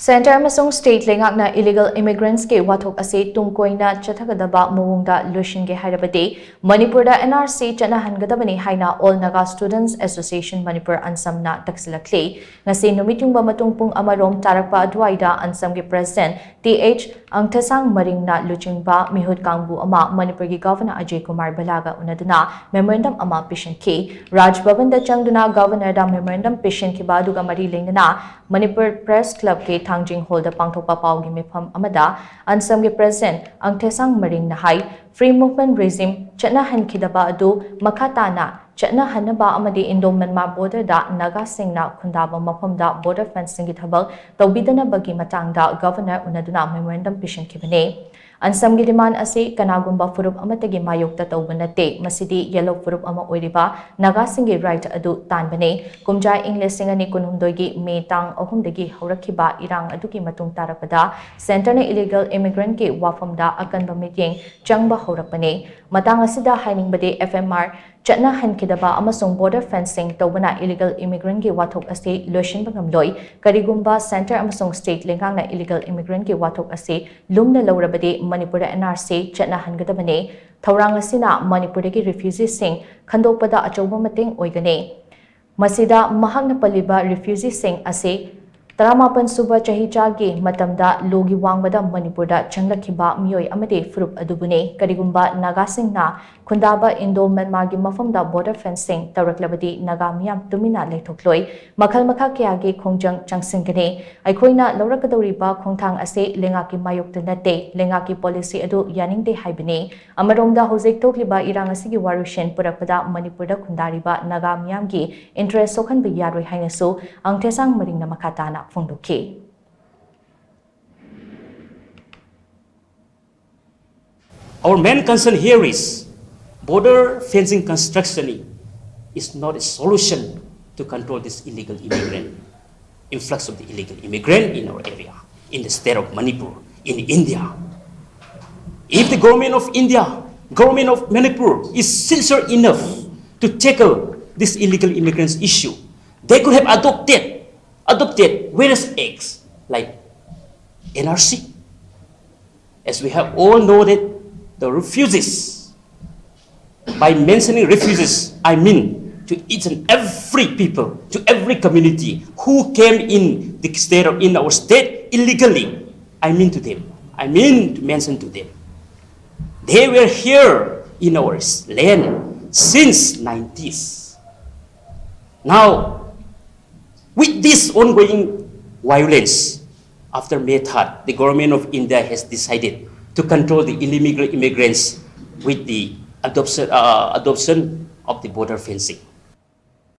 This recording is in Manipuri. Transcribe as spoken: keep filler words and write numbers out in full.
Centre ꯑꯃꯁꯨꯡ state ꯂꯩꯉꯥꯛꯅ illegal immigrants ꯀꯤ ꯋꯥꯊꯣꯛ ꯑꯁꯤ ꯇꯨꯡ ꯀꯣꯏꯅ ꯆꯠꯊꯒꯗꯕ ꯃꯑꯣꯡꯗ ꯂꯣꯏꯁꯤꯟꯒꯦ ꯍꯥꯏꯔꯕꯗꯤ ꯃꯅꯤꯄꯨꯔꯗ N R C ꯆꯠꯅꯍꯟꯒꯗꯕꯅꯤ ꯍꯥꯏꯅ All Naga Students Association Manipur, ANSAM ꯅ ꯇꯛꯁꯤꯜꯂꯛꯂꯤ꯫ ꯉꯁꯤ ꯅꯨꯃꯤꯠ ꯌꯨꯡꯕ ꯃꯇꯨꯡ ꯄꯨꯡ ꯑꯃꯔꯣꯝ ꯇꯥꯔꯛꯄ ꯑꯗꯨꯋꯥꯏꯗ ANSAM ꯒꯤ President T H ꯑꯪꯊꯁꯥꯡ ꯃꯔꯤꯡꯅ ꯂꯨꯆꯤꯡꯕ ꯃꯤꯍꯨꯠ ꯀꯥꯡꯕꯨ ꯑꯃ ꯃꯅꯤꯄꯨꯔꯒꯤ Governor ꯑꯖꯌ ꯀꯨꯃꯥꯔ ꯚꯜꯂꯥꯒ ꯎꯅꯗꯨꯅ memorandum ꯑꯃ ꯄꯤꯁꯤꯟꯈꯤ꯫ ꯔꯥꯖ ꯚꯕꯟꯗ ꯆꯪꯗꯨꯅ Governor ꯗ memorandum ꯄꯤꯁꯤꯟꯈꯤꯕ ꯑꯗꯨꯒ ꯃꯔꯤ ꯂꯩꯅꯅ ꯃꯅꯤꯄꯨꯔ Press Club ꯀꯤ ꯊꯥꯡꯖꯤꯡ ꯍꯣꯜꯗ ꯄꯥꯡꯊꯣꯛꯄ ꯄꯥꯎꯒꯤ ꯃꯤꯐꯝ ꯑꯃꯗ ANSAM ꯒꯤ President ꯑꯪꯊꯁꯥꯡ ꯃꯔꯤꯡꯅ ꯍꯥꯏ, Free Movement Regime ꯆꯠꯅꯍꯟꯈꯤꯗꯕ ꯑꯗꯨ ꯃꯈꯥ ꯇꯥꯅ ꯆꯠꯅꯍꯟꯅꯕ ꯑꯃꯗꯤ Indo Myanmar border ꯗ ꯅꯥꯒꯥꯁꯤꯡꯅ ꯈꯨꯟꯗꯥꯕ ꯃꯐꯝꯗ border fencing ꯒꯤ ꯊꯕꯛ ꯇꯧꯕꯤꯗꯅꯕꯒꯤ ꯃꯇꯥꯡꯗ Governor ꯎꯅꯗꯨꯅ memorandum ꯄꯤꯁꯤꯟꯈꯤꯕꯅꯤ꯫ ANSAM ꯒꯤ demand ꯑꯁꯤ ꯀꯅꯥꯒꯨꯝꯕ ꯐꯨꯔꯨꯞ ꯑꯃꯠꯇꯒꯤ ꯃꯥꯌꯣꯛꯇ ꯇꯧꯕ ꯅꯠꯇꯦ, ꯃꯁꯤꯗꯤ yellow ꯐꯨꯔꯨꯞ ꯑꯃ ꯑꯣꯏꯔꯤꯕ ꯅꯥꯒꯥꯁꯤꯡꯒꯤ right ꯑꯗꯨ ꯇꯥꯟꯕꯅꯤ꯫ ꯀꯨꯝꯖꯥ ꯏꯪ ꯂꯤꯁꯤꯡ ꯑꯅꯤ ꯀꯨꯟꯍꯨꯝꯗꯣꯏꯒꯤ ꯃꯦ ꯇꯥꯡ ꯑꯍꯨꯝꯗꯒꯤ ꯍꯧꯔꯛꯈꯤꯕ ꯏꯔꯥꯡ ꯑꯗꯨꯒꯤ ꯃꯇꯨꯡ ꯇꯥꯔꯛꯄꯗ Centre ꯅ illegal immigrant ꯀꯤ ꯋꯥꯐꯝꯗ ꯑꯀꯟꯕ ꯃꯤꯠꯌꯦꯡ ꯆꯪꯕ ꯍꯧꯔꯛꯄꯅꯤ꯫ ꯃꯇꯥꯡ ꯑꯁꯤꯗ ꯍꯥꯏꯅꯤꯡꯕꯗꯤ F M R ꯆꯠꯅꯍꯟꯈꯤꯗꯕ ꯑꯃꯁꯨꯡ border fencing ꯇꯧꯕꯅ illegal immigrant ꯀꯤ ꯋꯥꯊꯣꯛ ꯑꯁꯤ ꯂꯣꯏꯁꯤꯟꯕ ꯉꯝꯂꯣꯏ꯫ ꯀꯔꯤꯒꯨꯝꯕ Centre ꯑꯃꯁꯨꯡ state ꯂꯩꯉꯥꯛꯅ illegal immigrant ꯀꯤ ꯋꯥꯊꯣꯛ ꯑꯁꯤ ꯂꯨꯝꯅ ꯂꯧꯔꯕꯗꯤ ꯃꯅꯤꯄꯨꯔꯗ N R C ꯆꯠꯅꯍꯟꯒꯗꯕꯅꯤ꯫ ꯊꯧꯔꯥꯡ ꯑꯁꯤꯅ ꯃꯅꯤꯄꯨꯔꯗꯒꯤ refugee ꯁꯤꯡ ꯈꯟꯗꯣꯛꯄꯗ ꯑꯆꯧꯕ ꯃꯇꯦꯡ ꯑꯣꯏꯒꯅꯤ꯫ ꯃꯁꯤꯗ ꯃꯍꯥꯛꯅ ꯄꯜꯂꯤꯕ refugee ꯁꯤꯡ ꯑꯁꯤ ꯇꯔꯥꯃꯥꯄꯟ ꯁꯨꯕ ꯆꯍꯤꯆꯥꯒꯤ ꯃꯇꯝꯗ ꯂꯣꯒꯤ ꯋꯥꯡꯃꯗ ꯃꯅꯤꯄꯨꯔꯗ ꯆꯪꯂꯛꯈꯤꯕ ꯃꯤꯑꯣꯏ ꯑꯃꯗꯤ ꯐꯨꯔꯨꯞ ꯑꯗꯨꯕꯨꯅꯤ꯫ ꯀꯔꯤꯒꯨꯝꯕ ꯅꯥꯒꯥꯁꯤꯡꯅ ꯈꯨꯟꯗꯥꯕ Indo Myanmar ꯒꯤ ꯃꯐꯝꯗ border fencing ꯇꯧꯔꯛꯂꯕꯗꯤ ꯅꯥꯒꯥ ꯃꯤꯌꯥꯝ ꯇꯨꯃꯤꯟꯅ ꯂꯩꯊꯣꯛꯂꯣꯏ꯫ ꯃꯈꯜ ꯃꯈꯥ ꯀꯌꯥꯒꯤ ꯈꯣꯡꯖꯪ ꯆꯪꯁꯤꯟꯒꯅꯤ꯫ ꯑꯩꯈꯣꯏꯅ ꯂꯧꯔꯛꯀꯗꯧꯔꯤꯕ ꯈꯣꯡꯊꯥꯡ ꯑꯁꯤ ꯂꯩꯉꯥꯛꯀꯤ ꯃꯥꯌꯣꯛꯇ ꯅꯠꯇꯦ, ꯂꯩꯉꯥꯛꯀꯤ policy ꯑꯗꯨ ꯌꯥꯅꯤꯡꯗꯦ ꯍꯥꯏꯕꯅꯤ꯫ ꯑꯃꯔꯣꯝꯗ ꯍꯧꯖꯤꯛ ꯊꯣꯛꯂꯤꯕ ꯏꯔꯥꯡ ꯑꯁꯤꯒꯤ ꯋꯥꯔꯣꯏꯁꯤꯟ ꯄꯨꯔꯛꯄꯗ ꯃꯅꯤꯄꯨꯔꯗ ꯈꯨꯟꯗꯥꯔꯤꯕ ꯅꯥꯒꯥ ꯃꯤꯌꯥꯝꯒꯤ interest ꯁꯣꯛꯍꯟꯕ ꯌꯥꯔꯣꯏ ꯍꯥꯏꯅꯁꯨ ꯑꯪꯊꯦꯁꯥꯡ ꯃꯔꯤꯡꯅ ꯃꯈꯥ ꯇꯥꯅ ꯐꯣꯡꯗꯣꯛꯈꯤ꯫ Our main concern here is border fencing construction is not a solution to control this illegal immigrant, influx of the illegal immigrant in our area, in the state of Manipur, in India. If the government of India, government of Manipur is sincere enough to tackle this illegal immigrants issue, they could have adopted, adopted various acts like N R C. As we have all know that the refugees, by mentioning refugees, I mean to each and every people, to every community who came in the state of, in our state illegally. I mean to them. I mean to mention to them. They were here in our land since nineties. Now, with this ongoing violence, after May third, the government of India has decided to control the illegal immigrants with the adoption, uh, adoption of the border fencing.